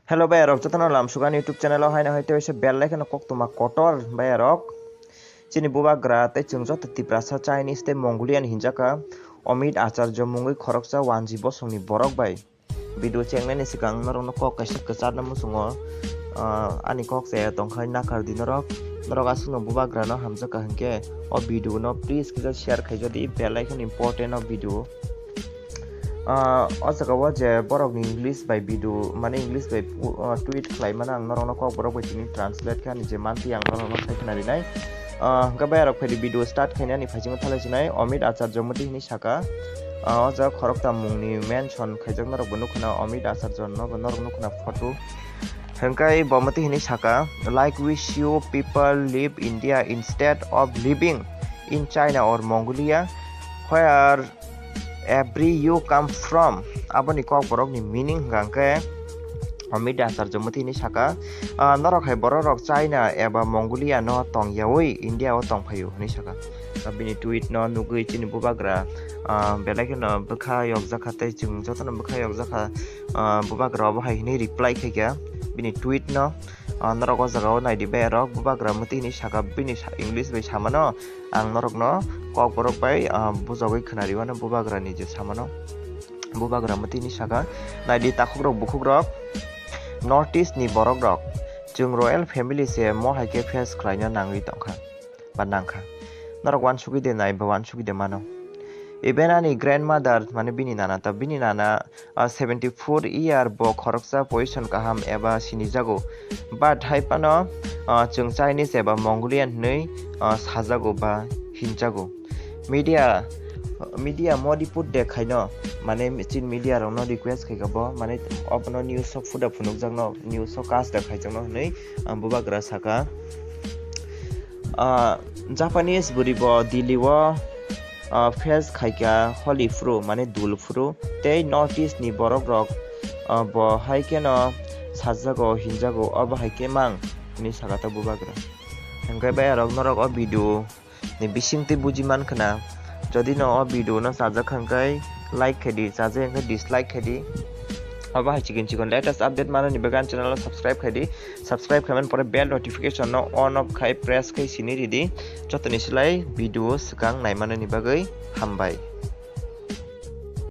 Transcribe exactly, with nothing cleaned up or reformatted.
Hello bayarok, jotono lamsugan YouTube channel o haino hai tei waisa bell icon koktwma kotor bayarok. Chini bubagra tei chwng joto Tiprasa, Chinese tei Mongolian hinjaka Amit Acharya mungwi khoroksa wanji bosongni borok bai video chengnani swkang norokno kok kaisa kwcharna muchungo, ah, ani kok chaya tongkhai nakardi norok. Norok aswkno bubagrano hamjakha hinkhe o video no please kisa share khaijadi, bell icon important o video. Ah, o jaga o je borok ni English bai video, mane English bai pu-, ah, tweet khlai mano ang norok no kok borok bai tini translate khe ani je manti ang norok no sai khna rinai. Ah, hwnkhe bayarok phaidi video start khainani phaisingo thalai sinai Amit Acharya Mati hini saka. Ah, o jaga khorokta mung ni mention khaijak norok bo nukhuna Amit Acharya no bo norok nukhuna photo. Hwnkhe bo Mati hini saka, like we see you people leave India instead of living in China or Mongolia, where every you come from. Aboni kok borok ni meaning hwnkha hwnkhe Amit Acharya Mati hini saka, ah, norok hai borok rok China eba Mongolia no tong yaui India o tong phaio hini saka. Ah, bini tweet no nugui chini bubagra, ah, belai kheno bwkha yokjakha tei chwng jotono bwkha yokjakha, ah, bubagra obo hai hini reply khaikha bini tweet no. Ah, norok o jaga o naidi bayarok bubagra Mati hini saka bini sa-, English bai samano. Ang norokno kokborok bai, ah, bujagwi khwnariwano bubagrani je samano. Bubagra Mati hini saka, naidi takhukrok bukhukrok, North East ni borokrok, chwng royal family se mo hai khe face khlaina nangwi tongkha ba nangkha. Norok uansugwi de nai ba uansugwi de mano. Even ani grandmother, mane bini nana ta, bini nana, ah, seventy four year bo khoroksa position kaham eba sinijago. But hai phano, ah, chwng Chinese eba Mongolian hinwi, ah, sajago ba hinjago. Media, media mo report de khaino, mane chin media rokno request khaikha bo, mane obono news o fuda phunukjakno, news o cast de khaijakno hinwi, ah, bubagra saka. Ah, Japanese bwrwi bo Delhi o, ah, face khaikha holi phuru, mane dul phuru, tei North East ni borok rok, ah, bo hai kheno sajago, hinjago, obo hai khe mang hinwi saka ta bubagra. Hwnkhe bayarok norok o video ni bisingtwi buji mankha na, jodi no o video no chajak kha hwnkhe like khaidi, chajak hwnkhe dislike khaidi. Obo hai chikon chikon latest update manani bagwi ani channel o subscribe khaidi. Subscribe khaimani pore bell notification no on off khai press khai sini ridi. Jotoni slai video swkang naimanani bagwi hambai.